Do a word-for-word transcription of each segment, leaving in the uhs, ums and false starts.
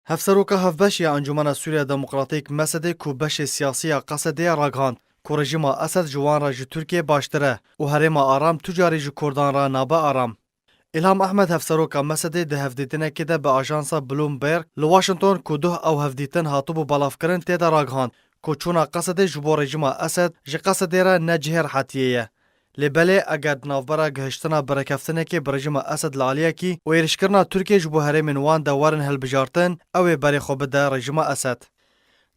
Hevseroka Hevbeş ya Encûmena Sûriya Demokratîk Mesedê ku beşê siyasî ya Qesedê ye ragihand ku rejîma Esed ji wan re ji Tirkiyê baştir e û herêma Aram tu carî ji Kurdan re nabe aram. Îlham Ehmed, hevseroka Mesedê, di hevdîtinekê de bi ajansa Bloomberg li Washington ku duh ew hevdîtin hatibû belavkirin tê de ragihand ku çûna Qesedê ji bo rejîma Esed ji Qesedê re ne cihê rehetiyê ye. Lê belê eger di navbera gihiştina birêkeftinekê bi rejîma Esed li aliyekî û êrişkirina Tirkiyê ji bo herêmên wan de werin hilbijartin, ew ê berê xwe bide rejîma Esed.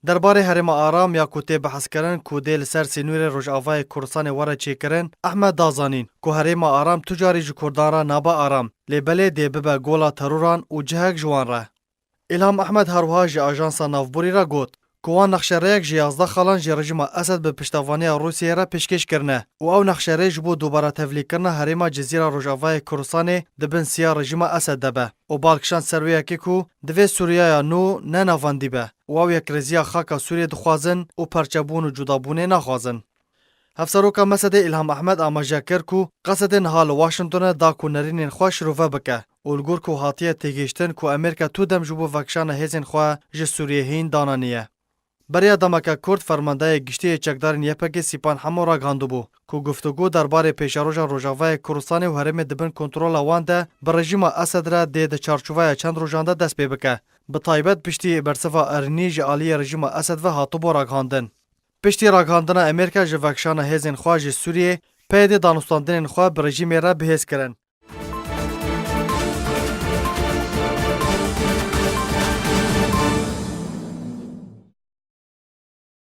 Derbarê herêma Aram ya ku tê behskirin ku dê li ser sînorê Rojavayê Kurdistanê were çêkirin, Ehmed da zanîn ku herêma Aram tu carî ji Kurdan re nabe aram, lê belê dê bibe gola teroran û cihek ji wan re. Îlham Ehmed her wiha ji ajansa navborî re got ku wan nexşerêyek ji yazdeh xalan ji rejîma Esed bi piştevaniya Rûsiyeyê re pêşkêş kirine û ew nexşerê ji bo dubare tevlîkirina herêma Cizîra Rojavayê Kurdistanê di bin siya rejîma Esed de be û bal kişand ser wê yekê ku divê Sûriyaya nû ne navendî be û ew yekrêziya xaka Sûriyê dixwazin û perçebûn û cudabûnê naxwazin. Hevseroka Mesedê Îlham Ehmed amaje kir ku Qesedê niha li Washingtonê da ku nerînên xwe şirove bike û li gor ku hatiye têgihiştin ku Amerîka tu dem ji bo vekişana hêzên xwe ji Sûriyê hîn dananiye. Beriya demeke kurt fermandeyê giştî yê çekdarên Y P G Sîpan Hemo ragihandibû ku guftûgû derbarê pêşeroja Rojavayê Kurdistanê û herêmê di bin kontrola wan de bi rejîma Esed re dê di çarçoveya çend rojan de dest pê bike. Bi taybet piştî bersiva erênî ji aliyê rejîma Esed ve hatibû ragihandin. Piştî ragihandina Amerîka ji vekişana hêzên xwe ji Sûriyê, P Y D danûstandinên xwe bi rejîmê re bihêz kirin.